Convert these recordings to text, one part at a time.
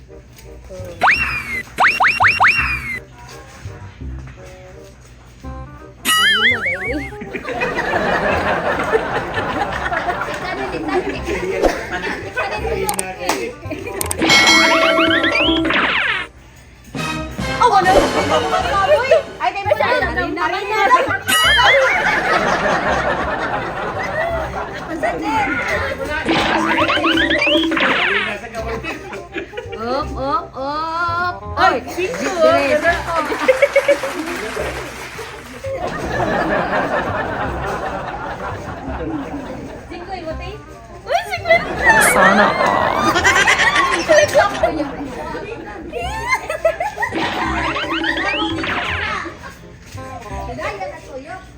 Ano dahil Oh, wala. Ay, kay Up, up, up. Ay, Cinco. Dire. Cinco, iwatay. Uy, 50! Sana all.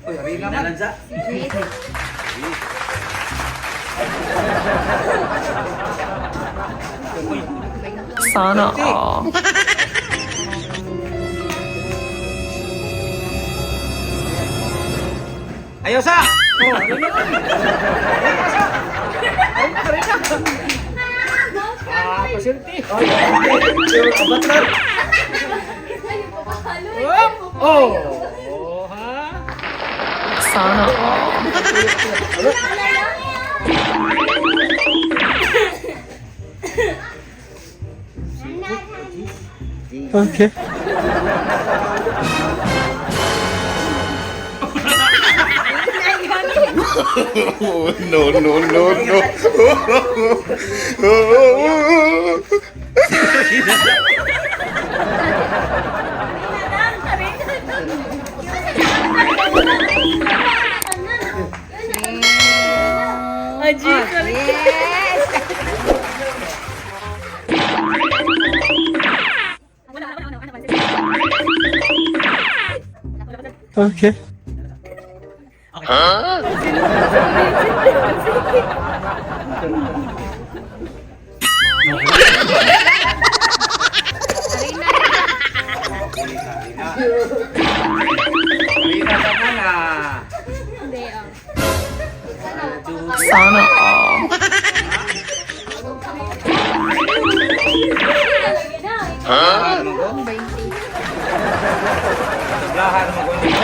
Uy, Arina man. Sana all. Ayaw sa! Oh, Ah, pasyente. Oy, abatrar. Oh! Oh, ha? Sana all. Okay. Oh, no, no, no, no. Aji, Yes! Okay. Arina sa muna. Hindi, oh. Sana all. Huh? Tablahan mo ko nito.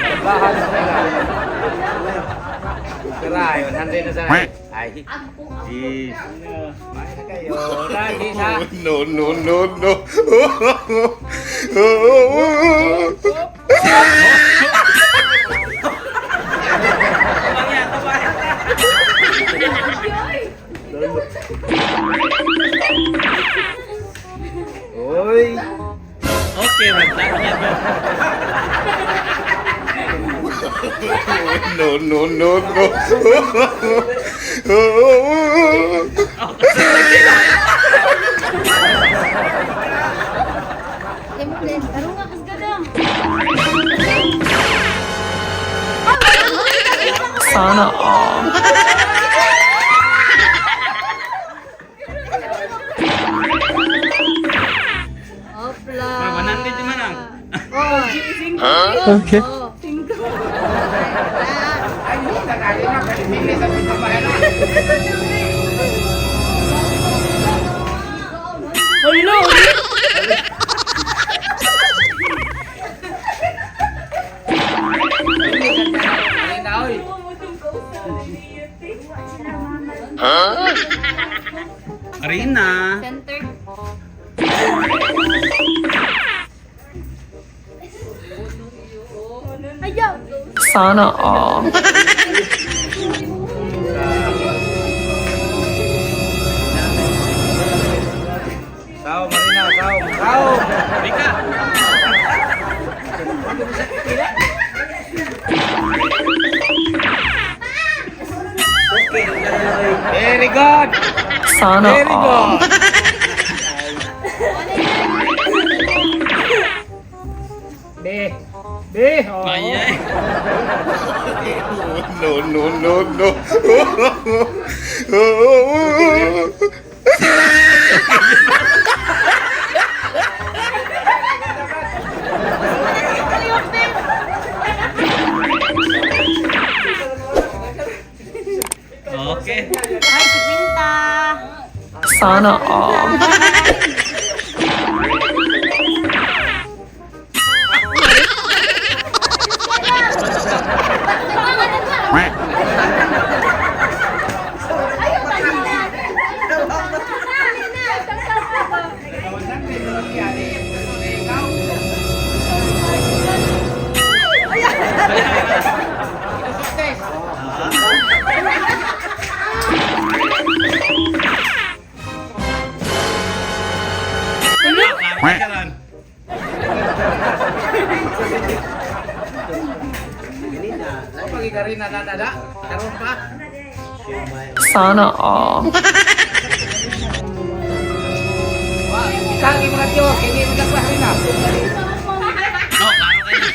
Tablahan mo nila. Tara, 100 na sana. Ay, jeez. May na kayo. Lagi sa. No, no, no, no. Uy. Okay, magtawag yan ba? No, no, no, no. Tarunga, kasgada. Sana all. Opla. Ma, 100 naman ang. Oh. Okay. Oh. Ay, nagkali na. Pili sa pinabayan na. Hello! Arina, oy. Arina. Center. Ayaw! Sana all. Sao, Marina, sao. Sao. Rika. Very good. Sana Very all. good. B. B. Oh. Maya eh. No, no, no, no. Okay. Ay, si Quinta. Sana all. Karon. O, pag Karina na nada. Karon pa. Sana all. Wa, ikaw ang mga tiyo, kini mo na Karina. No, klaro kayo.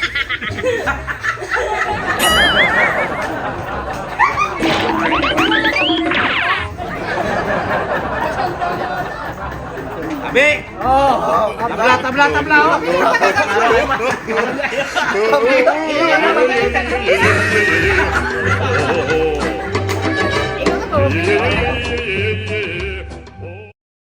Abi! Oh, tabla, tabla, tabla. Oh. No.